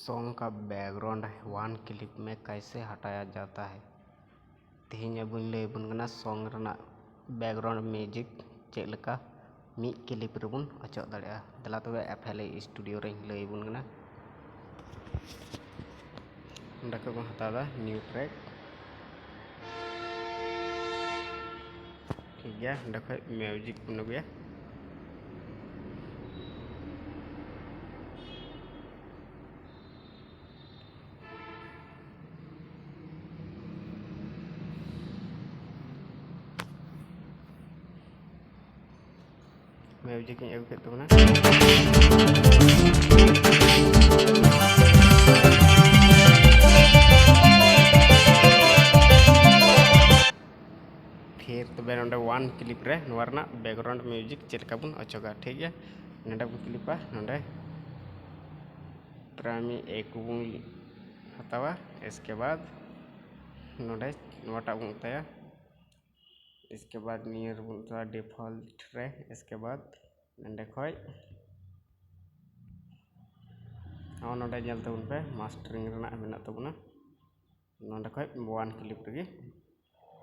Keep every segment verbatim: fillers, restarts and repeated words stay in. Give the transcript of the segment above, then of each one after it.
Song का background one clip में कैसे हटाया जाता है। ᱛᱮᱦᱮᱧ ᱟᱵᱚᱧ ᱞᱟᱹᱭ ᱟᱵᱚᱱ ᱠᱟᱱᱟ ᱥᱚᱝ ᱨᱮᱱᱟᱜ ᱵᱮᱠᱜᱨᱟᱣᱩᱱᱰ ᱢᱤᱣᱡᱤᱠ ᱪᱮᱫ ᱞᱮᱠᱟ ᱢᱤᱫ ᱠᱞᱤᱯ ᱨᱮᱵᱚᱱ ᱚᱪᱚᱜ ᱫᱟᱲᱮᱭᱟᱜᱼᱟ᱾ ᱫᱮᱞᱟ ᱛᱚᱵᱮ ᱮᱯᱷ ᱮᱞ ᱮ ᱥᱴᱩᱰᱤᱭᱳ ᱨᱮᱧ ᱞᱟᱹᱭ ᱟᱵᱚᱱ ᱠᱟᱱᱟ᱾ ᱚᱸᱰᱮ ᱠᱷᱚᱡ ᱵᱚᱱ ᱦᱟᱛᱟᱣ ᱮᱫᱟ ᱱᱤᱭᱩ ᱴᱨᱮᱠ᱾ ᱴᱷᱤᱠ ᱜᱮᱭᱟ, ᱚᱸᱰᱮ ᱠᱷᱚᱡ ᱢᱤᱣᱡᱤᱠ ᱵᱚᱱ ᱟᱹᱜᱩᱭᱟ᱾ ᱢᱤᱣᱡᱤᱠ ᱤᱧ ᱟᱹᱜᱩ ᱠᱮᱫ ᱛᱟᱵᱚᱱᱟ᱾ ᱯᱷᱤᱨ ᱛᱚᱵᱮ ᱱᱚᱰᱮ ᱚᱣᱟᱱ ᱠᱞᱤᱯ ᱨᱮ ᱱᱚᱣᱟ ᱨᱮᱱᱟᱜ ᱵᱮᱠᱜᱨᱟᱣᱩᱱᱰ ᱢᱤᱣᱡᱤᱠ ᱪᱮᱫ ᱞᱮᱠᱟ ᱵᱚᱱ ᱚᱪᱚᱜᱟ, ᱴᱷᱤᱠ ᱜᱮᱭᱟ᱾ ᱱᱚᱰᱮ ᱵᱚᱱ ᱠᱞᱤᱯᱟ, ᱱᱚᱰᱮ ᱯᱨᱟᱭᱢᱟᱨᱤ ᱮᱠᱩ ᱵᱚᱱ ᱦᱟᱛᱟᱣᱟ᱾ ᱤᱥᱠᱮ ᱵᱟᱫ ᱱᱚᱰᱮ ᱱᱚᱣᱟᱴᱟᱜ ᱵᱚᱱ ᱚᱛᱟᱭᱟ᱾ ᱤᱥᱠᱮ ᱵᱟᱫ ᱱᱤᱭᱟᱹ ᱨᱮᱵᱚᱱ ᱚᱛᱟᱭᱟ ᱰᱤᱯᱷᱚᱞᱴ ᱨᱮ᱾ ᱤᱥᱠᱮ ᱵᱟᱫ ᱱᱚᱰᱮ ᱠᱷᱚᱡ ᱦᱚᱸ ᱱᱚᱰᱮ ᱧᱮᱞ ᱛᱟᱵᱚᱱ ᱯᱮ, ᱢᱟᱥᱴᱟᱨᱤᱝ ᱨᱮᱱᱟᱜ ᱢᱮᱱᱟᱜ ᱛᱟᱵᱚᱱᱟ᱾ ᱱᱚᱰᱮ ᱠᱷᱚᱡ ᱚᱣᱟᱱ ᱠᱞᱤᱯ ᱨᱮᱜᱮ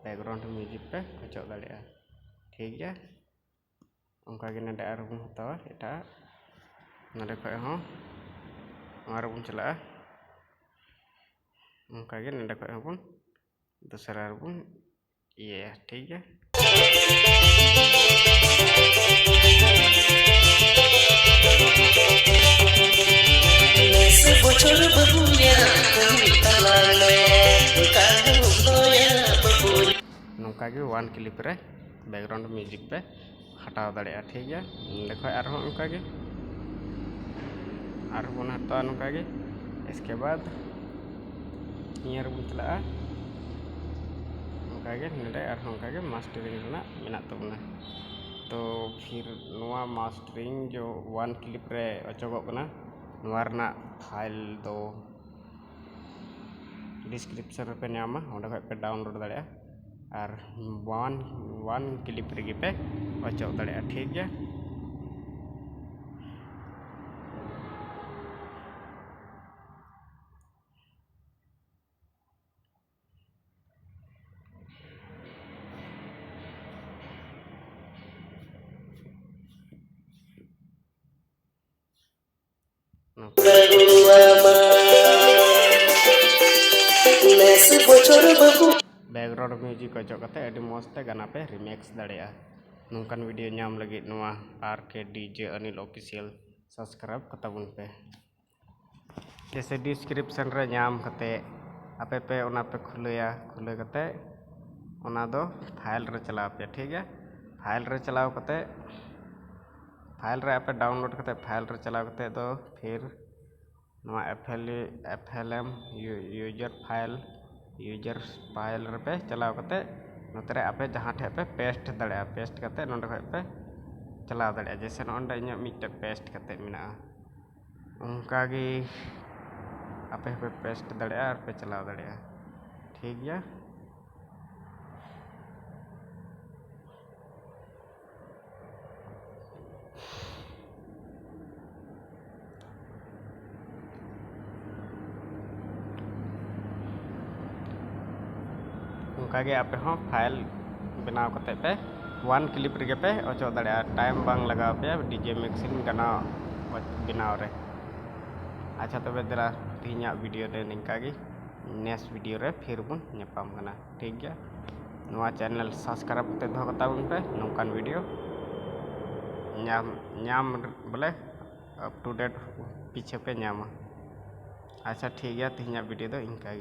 ᱵᱮᱠᱜᱨᱟᱣᱩᱱᱰ ᱢᱤᱣᱡᱤᱠ ᱯᱮ ᱚᱪᱚᱜ ᱫᱟᱲᱮᱭᱟᱜᱼᱟ, ᱴᱷᱤᱠ ᱜᱮᱭᱟ᱾ ᱚᱱᱠᱟᱜᱮ ᱱᱚᱰᱮ ᱟᱨᱦᱚᱸ ᱵᱚᱱ ᱦᱟᱛᱟᱣᱟ ᱮᱴᱟᱜ, ᱱᱚᱰᱮ ᱠᱷᱚᱡ ᱦᱚᱸ ᱱᱚᱣᱟ ᱨᱮᱵᱚᱱ ᱪᱟᱞᱟᱜᱼᱟ᱾ ᱚᱱᱠᱟᱜᱮ ᱱᱚᱰᱮ ᱠᱷᱚᱡ ᱦᱚᱸᱵᱚᱱ ᱫᱚᱥᱨᱟ ᱨᱮᱵᱚᱱ ᱤᱭᱟᱹᱭᱟ, ᱴᱷᱤᱠ ᱜᱮᱭᱟ᱾ ᱱᱮᱥ ᱵᱚᱪᱷᱚᱨ ᱵᱟᱹᱵᱩ ᱧᱮᱞ ᱠᱟᱹᱢᱤ ᱛᱟᱞᱟᱝ ᱢᱮ, ᱚᱱᱠᱟ ᱜᱮᱵᱚᱱ ᱫᱚᱭᱟ ᱵᱟᱹᱵᱩ᱾ ᱱᱚᱝᱠᱟ ᱜᱮ ᱚᱣᱟᱱ ᱠᱞᱤᱯ ᱨᱮ ᱵᱮᱠᱜᱨᱟᱣᱩᱱᱰ ᱢᱤᱣᱡᱤᱠ ᱯᱮ ᱦᱟᱴᱟᱣ ᱫᱟᱲᱮᱭᱟᱜᱼᱟ, ᱴᱷᱤᱠ ᱜᱮᱭᱟ᱾ ᱱᱚᱸᱰᱮ ᱠᱷᱚᱡ ᱟᱨᱦᱚᱸ ᱚᱱᱠᱟ ᱜᱮ, ᱟᱨᱦᱚᱸ ᱵᱚᱱ ᱦᱟᱛᱟᱣᱟ ᱱᱚᱝᱠᱟ ᱜᱮ᱾ ᱤᱥᱠᱮ ᱵᱟᱫ ᱱᱤᱭᱟᱹ ᱨᱮᱵᱚᱱ ᱪᱟᱞᱟᱜᱼᱟ, ᱚᱱᱠᱟ ᱜᱮ ᱱᱚᱸᱰᱮ ᱟᱨᱦᱚᱸ ᱚᱱᱠᱟ ᱜᱮ ᱢᱟᱥᱴᱟᱨᱤᱝ ᱨᱮᱱᱟᱜ ᱢᱮᱱᱟᱜ ᱛᱟᱵᱚᱱᱟ᱾ ᱛᱚ ᱯᱷᱤᱨ ᱱᱚᱣᱟ ᱢᱟᱥᱴᱟᱨᱤᱝ ᱡᱚ ᱚᱣᱟᱱ ᱠᱞᱤᱯ ᱨᱮ ᱚᱪᱚᱜᱚᱜ ᱠᱟᱱᱟ, ᱱᱚᱣᱟ ᱨᱮᱱᱟᱜ ᱯᱷᱟᱭᱤᱞ ᱫᱚ ᱰᱤᱥᱠᱨᱤᱯᱥᱚᱱ ᱨᱮᱯᱮ ᱧᱟᱢᱟ, ᱚᱸᱰᱮ ᱠᱷᱚᱡ ᱯᱮ ᱰᱟᱣᱩᱱᱞᱳᱰ ᱫᱟᱲᱮᱭᱟᱜᱼᱟ᱾ ᱟᱨ ᱚᱣᱟᱱ ᱚᱣᱟᱱ ᱠᱞᱤᱯ ᱨᱮᱜᱮ ᱯᱮ ᱚᱪᱚᱜ ᱫᱟᱲᱮᱭᱟᱜᱼᱟ, ᱴᱷᱤᱠ ᱜᱮᱭᱟ᱾ ᱱᱚᱝᱠᱟ᱾ ᱵᱮᱠᱜᱨᱟᱣᱩᱱᱰ ᱢᱤᱣᱡᱤᱠ ᱚᱪᱚᱜ ᱠᱟᱛᱮ ᱟᱹᱰᱤ ᱢᱚᱡᱽ ᱛᱮ ᱜᱟᱱᱟ ᱯᱮ ᱨᱤᱢᱤᱠᱥ ᱫᱟᱲᱮᱭᱟᱜᱼᱟ᱾ ᱱᱚᱝᱠᱟᱱ ᱵᱷᱤᱰᱤᱭᱳ ᱧᱟᱢ ᱞᱟᱹᱜᱤᱫ ᱱᱚᱣᱟ ᱟᱨ ᱠᱮ ᱰᱤ ᱡᱮ ᱚᱱᱤᱞ ᱚᱯᱷᱤᱥᱤᱭᱟᱞ ᱥᱟᱵᱥᱠᱨᱟᱭᱤᱵ ᱠᱟᱛᱟ ᱵᱚᱱ ᱯᱮ᱾ ᱡᱮᱭᱥᱮ ᱰᱤᱥᱠᱨᱤᱯᱥᱚᱱ ᱨᱮ ᱧᱟᱢ ᱠᱟᱛᱮ ᱟᱯᱮ ᱯᱮ ᱚᱱᱟ ᱯᱮ ᱠᱷᱩᱞᱟᱹᱭᱟ, ᱠᱷᱩᱞᱟᱹ ᱠᱟᱛᱮ ᱚᱱᱟ ᱫᱚ ᱯᱷᱟᱭᱤᱞ ᱨᱮ ᱪᱟᱞᱟᱣ ᱯᱮᱭᱟ, ᱴᱷᱤᱠ ᱜᱮᱭᱟ᱾ ᱯᱷᱟᱭᱤᱞ ᱨᱮ ᱪᱟᱞᱟᱣ ᱠᱟᱛᱮ, ᱯᱷᱟᱭᱤᱞ ᱨᱮ ᱟᱯᱮ ᱰᱟᱣᱩᱱᱞᱳᱰ ᱠᱟᱛᱮ, ᱯᱷᱟᱭᱤᱞ ᱨᱮ ᱪᱟᱞᱟᱣ ᱠᱟᱛᱮ ᱫᱚ ᱯᱷᱤᱨ ᱱᱚᱣᱟ ᱮᱯᱷᱮᱞ, ᱮᱯᱷᱮᱞᱮᱢ ᱤᱭᱩᱡᱟᱨ ᱯᱷᱟᱭᱤᱞ, ᱤᱭᱩᱡᱟᱨ ᱯᱷᱟᱭᱤᱞ ᱨᱮᱯᱮ ᱪᱟᱞᱟᱣ ᱠᱟᱛᱮ ᱱᱚᱛᱮ ᱨᱮ ᱟᱯᱮ ᱡᱟᱦᱟᱸ ᱴᱷᱮᱡ ᱯᱮ ᱯᱮᱥᱴ ᱫᱟᱲᱮᱭᱟᱜᱼᱟ, ᱯᱮᱥᱴ ᱠᱟᱛᱮ ᱱᱚᱸᱰᱮ ᱠᱷᱚᱡ ᱯᱮ ᱪᱟᱞᱟᱣ ᱫᱟᱲᱮᱭᱟᱜᱼᱟ᱾ ᱡᱮᱭᱥᱮ ᱱᱚᱜᱼᱚ ᱱᱚᱸᱰᱮ ᱤᱧᱟᱹᱜ ᱢᱤᱫᱴᱮᱡ ᱯᱮᱥᱴ ᱠᱟᱛᱮ ᱢᱮᱱᱟᱜᱼᱟ, ᱚᱱᱠᱟ ᱜᱮ ᱟᱯᱮ ᱦᱚᱸᱯᱮ ᱯᱮᱥᱴ ᱫᱟᱲᱮᱭᱟᱜᱼᱟ ᱟᱨ ᱯᱮ ᱪᱟᱞᱟᱣ ᱫᱟᱲᱮᱭᱟᱜᱼᱟ, ᱴᱷᱤᱠ ᱜᱮᱭᱟ᱾ ᱚᱱᱠᱟ ᱜᱮ ᱟᱯᱮ ᱦᱚᱸ ᱯᱷᱟᱭᱤᱞ ᱵᱮᱱᱟᱣ ᱠᱟᱛᱮ ᱯᱮ ᱚᱣᱟᱱ ᱠᱞᱤᱯ ᱨᱮᱜᱮ ᱯᱮ ᱚᱪᱚᱜ ᱫᱟᱲᱮᱭᱟᱜᱼᱟ, ᱴᱟᱭᱤᱢ ᱵᱟᱝ ᱞᱟᱜᱟᱣ ᱯᱮᱭᱟ ᱰᱤᱡᱮ ᱢᱤᱠᱥᱤᱝ ᱜᱟᱱᱟᱣ ᱵᱮᱱᱟᱣ ᱨᱮ᱾ ᱟᱪᱪᱷᱟ, ᱛᱚᱵᱮ ᱫᱮᱞᱟ ᱛᱮᱦᱮᱧᱟᱜ ᱵᱷᱤᱰᱤᱭᱳ ᱫᱚ ᱱᱤᱝᱠᱟ ᱜᱮ, ᱱᱮᱠᱥᱴ ᱵᱷᱤᱰᱤᱭᱳ ᱨᱮ ᱯᱷᱤᱨ ᱵᱚᱱ ᱧᱟᱯᱟᱢ ᱠᱟᱱᱟ, ᱴᱷᱤᱠ ᱜᱮᱭᱟ᱾ ᱱᱚᱣᱟ ᱪᱮᱱᱮᱞ ᱥᱟᱵᱥᱠᱨᱟᱭᱤᱵ ᱠᱟᱛᱮ ᱫᱚᱦᱚ ᱠᱟᱛᱟ ᱵᱚᱱ ᱯᱮ, ᱱᱚᱝᱠᱟᱱ ᱵᱷᱤᱰᱤᱭᱳ ᱧᱟᱢ, ᱧᱟᱢ ᱵᱚᱞᱮ ᱟᱯ ᱴᱩ ᱰᱮᱴ ᱯᱤᱪᱷᱮ ᱯᱮ ᱧᱟᱢᱟ᱾ ᱟᱪᱪᱷᱟ, ᱴᱷᱤᱠ ᱜᱮᱭᱟ, ᱛᱮᱦᱮᱧᱟᱜ ᱵᱷᱤᱰᱤᱭᱳ ᱫᱚ ᱤᱱᱠᱟ ᱜᱮ᱾